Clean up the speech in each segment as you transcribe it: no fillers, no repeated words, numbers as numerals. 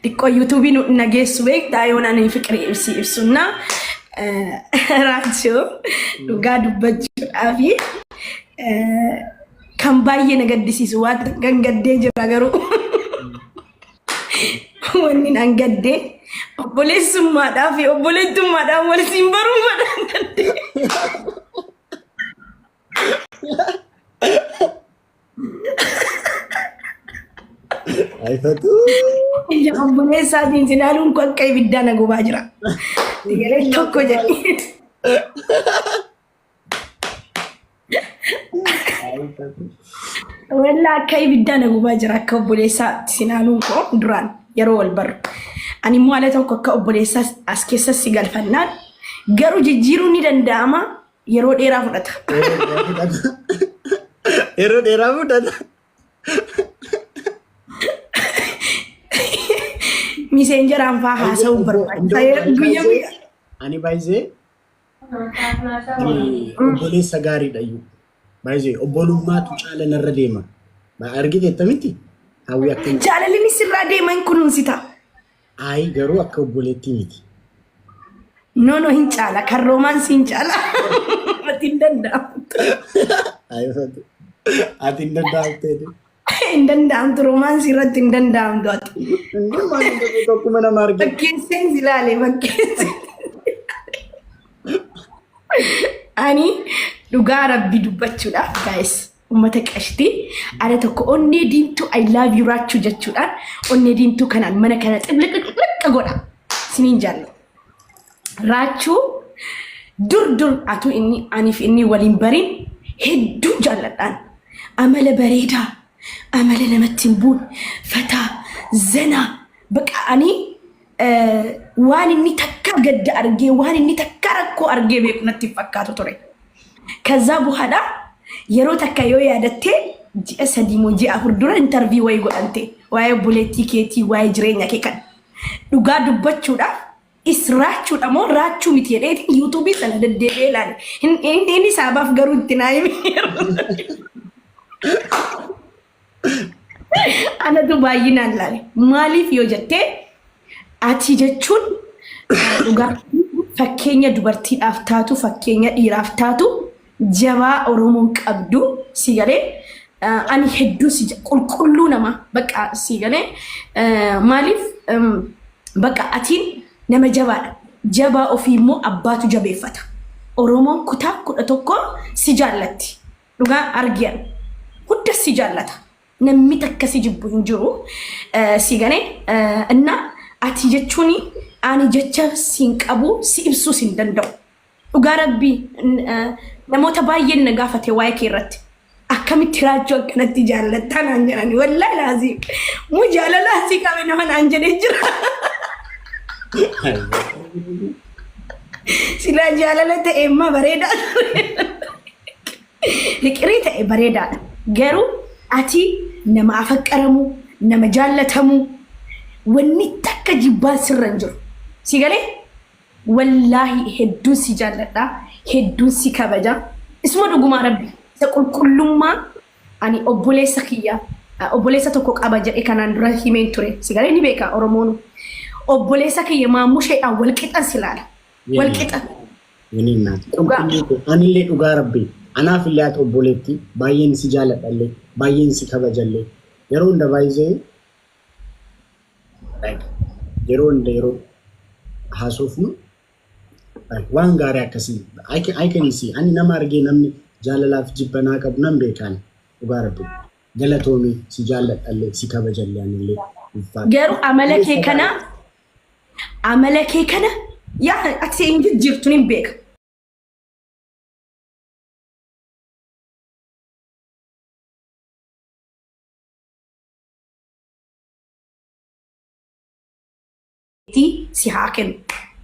Xiqqoo yuutuubii nu nageessu beektaa yoon ani fiqirii ibsi ibsunnaa raachoo dhugaa dubbachuudhaa fi kan baay'ee na gaddisiisu waan kan gaddee jira garuu wanni nan gaddee obboleessummaadhaa fi obboleettummaadhaan wal siin baruumadhaan gaddee. Ayifatu. Ija obboleessaatiin si ilaaluun kun akka ibiddaa na gubaa jira. Egalee tokko jedhi. Ayifatu. Wallaa akka ibiddaa na gubaa jira akka obboleessaatti si ilaaluun koo duraan yeroo wal barru. Ani immoo ala tokko akka obboleessaa as keessa si galfannaan garuu jijjiiruun ni danda'ama yeroo dheeraa fudhata. Yeroo dheeraa fudhata. Miseenjaraan faa haasa'uun barbaachisa. Guyya guyyaa. Ani baay'ee ani obboleessa gaariidha iyyuu. Baay'ee obbolummaatu caala narra deema. Argite attamitti? Hawwi akka Jaalalli sirraa deema hin kunuunsita. Ayi garuu akka obboleettii miti. No no hin caala kan roomaansii hin caala. Ati hin danda'amtu. Ayi ati hin danda'amtee. Hin danda'amtu roomaansii irratti hin danda'amtu ati. Inni maal inni tokkuma nama arge. Fakkeesseen si ilaale fakkeesseen. Ani dhugaa rabbi dubbachuudhaaf guys ummata qashtii ala tokko onnee diimtuu I love you raachuu jechuudhaan onnee diimtuu kanaan mana kana xibliqliqliq godha siniin jaalladha. Raachuu dur dur atuu inni aniif inni waliin bariin hedduun jaalladhaan amala bareedaa amala namatti hin buune fataa zanaa baqa ani waan inni takkaa gadda argee waan inni takkaa rakkoo argee beeku natti hin fakkaatu ture. Kazaa buhaadha yeroo takka yoo yaadattee ji'a 3 moo ji'a 4 dura intarvii wayii godhante waa'ee obboleettii keetii waa'ee jireenya kee kan dhugaa dubbachuudhaaf is raachuudha moo raachuu miti jedheetiin yuutuubii sana deddeebi'ee ilaale. Inni saabaaf garuu itti naa himi. Anatu baay'inaan laale. Maaliif yoo jettee ati jechuun dhugaa fakkeenya dubartiidhaaf taatu fakkeenya dhiiraaf taatu jabaa Oromoon qabdu si galee ani hedduu si qulqulluu nama bakka si galee maaliif bakka atiin nama jabaadha. Jabaa ofii immoo abbaatu jabeeffata. Oromoon kutaa 11 si jaallatti. Dhugaa argiyan hunda si jaallata. Namni takka si jibbu hin jiru. Si galee inna ati jechuun ani jecha siin qabu si ibsuus hin danda'u. Dhugaa rabbii namoota baay'een na gaafate waa'ee kee irratti. Akkamitti raachuu akkanatti jaallattaa naan jedhani. Wallaahi laazii. Muu jaalala asii qabe nama naan jedhee jira. Silaa jaalala ta'e immoo bareedaa ture. Fiqirii ta'e bareedaadha. Garuu ati nama afaqqaramu, nama jaallatamu, wanni takka jibbaan sirra hin jiru. Si galee? Wallaahi hedduun si jaalladha, hedduun si kabaja. Isuma dhugumaa rabbi isa qulqullummaa ani obboleessa kiyya obboleessa tokko qaba jedhe kanaan dura himeen ture. Si galee ni beeka Oromoonu. Obboleessa kiyya maammusheedhaan wal qixan si laala. Wal qixa. Yanii naat Dhugaa. qulqulluu koo anillee dhugaa rabbii anaaf illee ati obboleettii baay'een si jaaladhallee baay'een si kabajallee yeroo hunda baay'ee like yeroo hunda yeroo haasofnu like waan gaarii akkasii I can see ani nama argee namni jaalalaaf jibbanaa qabu nan beekaan dhugaa rabbii galatoomii si jaalladhallee si kabajallee anillee ulfaadhu. Garuu amala kee kana Amala kee kana yaa ati hin jijjiirtu nin beeka. Si haa kennu.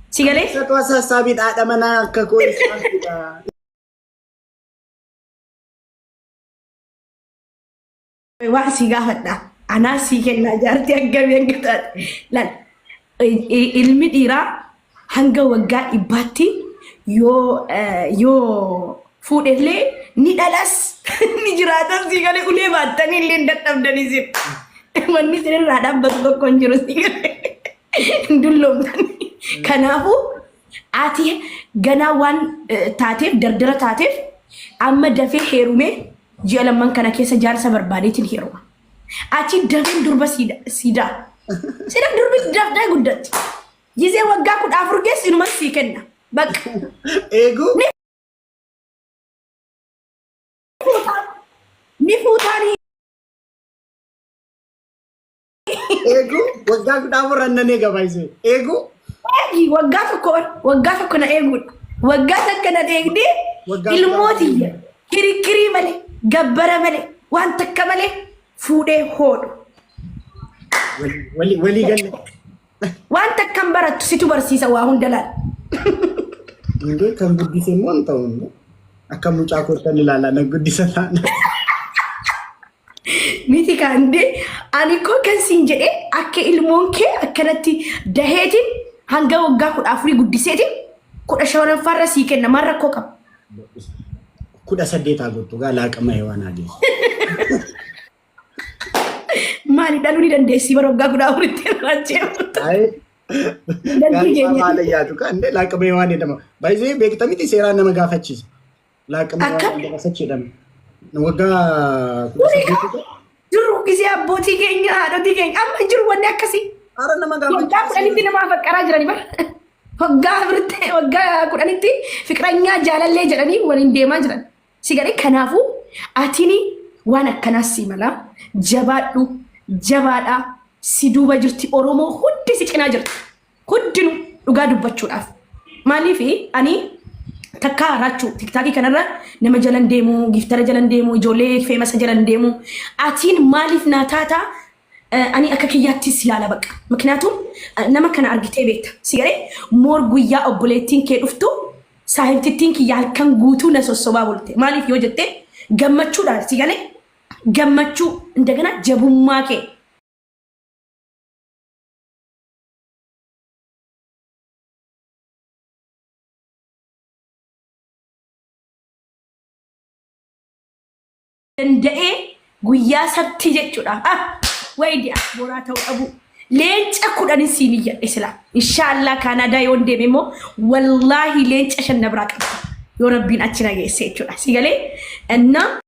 Si galee? Isatu asaassaabii dhaadha manaa akka koo isaan fida. Waan sii gaafadha. Anaa sii kennaa jaartii akkamii akka taate. Laal ilmi dhiiraa hanga waggaa dhibbaatti yoo yoo fuudhellee ni dhalas ni jiraatas sii galee ulee baattanii illee hin dadhabdanii isin. Wanni isinirraa dhaabbatu tokko hin jiru. Hin dulloomtan. Kanaafuu ati ganaa waan taateef, dardara taateef, amma dafee heerumee ji'a lamman kana keessa jaarsa barbaadeetiin heeruma. Achi dafeen durba siidaa. Sida durbi dafdee guddatti. Gizee waggaa 14 geessu inuma sii kenna. Bakka. Eeguu. Ni fuutaanii. Eeguu waggaa 14 annan eega baay'isee. Eeguu. Eegi waggaa tokko bar waggaa tokko na eeguudha. Waggaa takka na eegdee Waggaa ilmoo 14. tiyya kirikkirii malee, gabbara malee, waan takka malee fuudhee hoodhu. Walii galle. Waan takka hin barattu, situ barsiisa waa hunda laal. Indee kan guddise immoo hin ta'u. Akka mucaa kottan ilaalaa na guddisa taana. Miti kaandee, ani koo kan siin jedhee akka ilmoon kee akkanatti daheetiin hanga waggaa 14 guddiseetiin 15ffaarra sii kenna, maal rakkoo qaba? 18 haa gottu gaa, laaqama hewaan haa geessu. Maali, dhaluu ni dandeessi bara waggaa 14tti irraa. Ayee. Dantii Gaarii keenya. maala yaadu kan laaqama hewaan jedhama. Baay'ee beektamiti, seeraan nama gaafachiisa. Laaqama Akka? hewaan dabasachi jedhama. Waggaa 18. Jiru gisee abbootii keenya, haadhotii keenya, amma hin jiru wanni akkasii. Haara nama Waggaa gaafachiisa. 10tti nama faqqaraa jirani bara. Waggaa afuritti, waggaa 10tti fiqiranyaa jaalallee jedhanii waliin deemaa jiran. Si galee? Kanaafuu atini waan akkanaas si mala, jabaadhu, jabaadha, si duuba jirti Oromoo hundi, si cinaa jirti. Hundinuu dhugaa dubbachuudhaaf. Maaliif, ani takkaa raachuu TikTokii kanarra nama jalan deemu, giftara jalan deemu, ijoollee famousa jalan deemu. Atiin maaliif naa taataa? Ani akka kiyyaattis ilaala baqa. Miknyaatuun nama kana argitee beekta. Si galee? Moor guyyaa obboleettiin kee dhuftu saahibtittiin kiyya halkan guutuu na sossobaa bulte. Maaliif yoo jette, gammachuudhaan, si galee, gammachuu indagana jabummaa kee. Danda'ee guyyaa sabtii jechuudha. Ah, wayi diyaaspooraa ta'uu dhabu. Leenca 10n siin iyyadhe sila. Inshaallah Kaanaadaa yoon deeme immoo wallaahi leenca shan na biraa qabda. Yoo Rabbiin achi na geesse jechuudha. Si galee? Innaa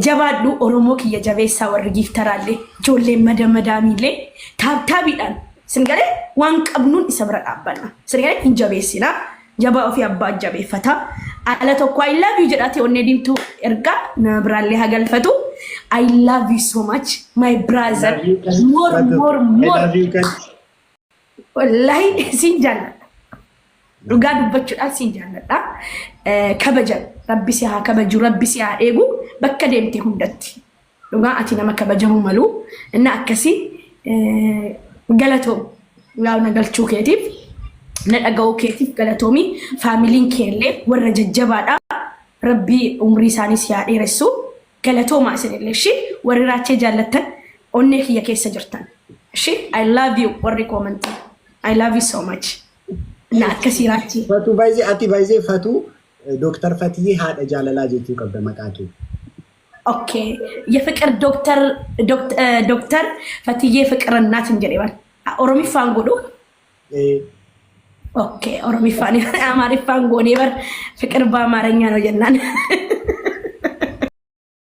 jabaadhu. Oromoo kiyya jabeessaa, warri gifteraallee, ijoolleen madaamiillee tap tapiidhaan, sin galee, waan qabnuun isa bira dhaabbanna. Sin galee, hin jabeessinaa. Jabaa ofii abbaa jabeeffata. Ala tokko "I love you" jedhaate onnee diimtuu ergaa nama biraallee haa galfatu. I love you so much, my brother. More, more, more. Wallahi siin jaalladha. Dhugaa dubbachuudhaan siin jaalladha. Kabajan Rabbi si haa kabaju, Rabbi si haa eegu bakka deemte hundatti. Dhugaa ati nama kabajamuu malu. Inni akkasii galatoom. Yaa na galchuu keetiif, na dhaga'uu keetiif galatoomi. Familyn keellee warra jajjabaadha. Rabbi umrii isaanii si haa dheeressu. Galatoomaa isinillee, ishii warri raachee jaallattan, onnee kiyya keessa jirtan. Ishii I love you, warri commentii. I love you so much. Na akkasii raachee. Fatuu baay'ee, ati baay'ee Fatuu, Dooktar Fatiyee haadha jaalalaa jechuu qabda maqaa kee. Okay, የፍቅር ዶክተር፣ ዶክተር ፈትዬ ፍቅር እናት hin jedhe bar. Oromiffaan godhu. Okay, Oromiffaan, Amaariffaan goonee bar, ፍቅር በአማርኛ ነው jennaan.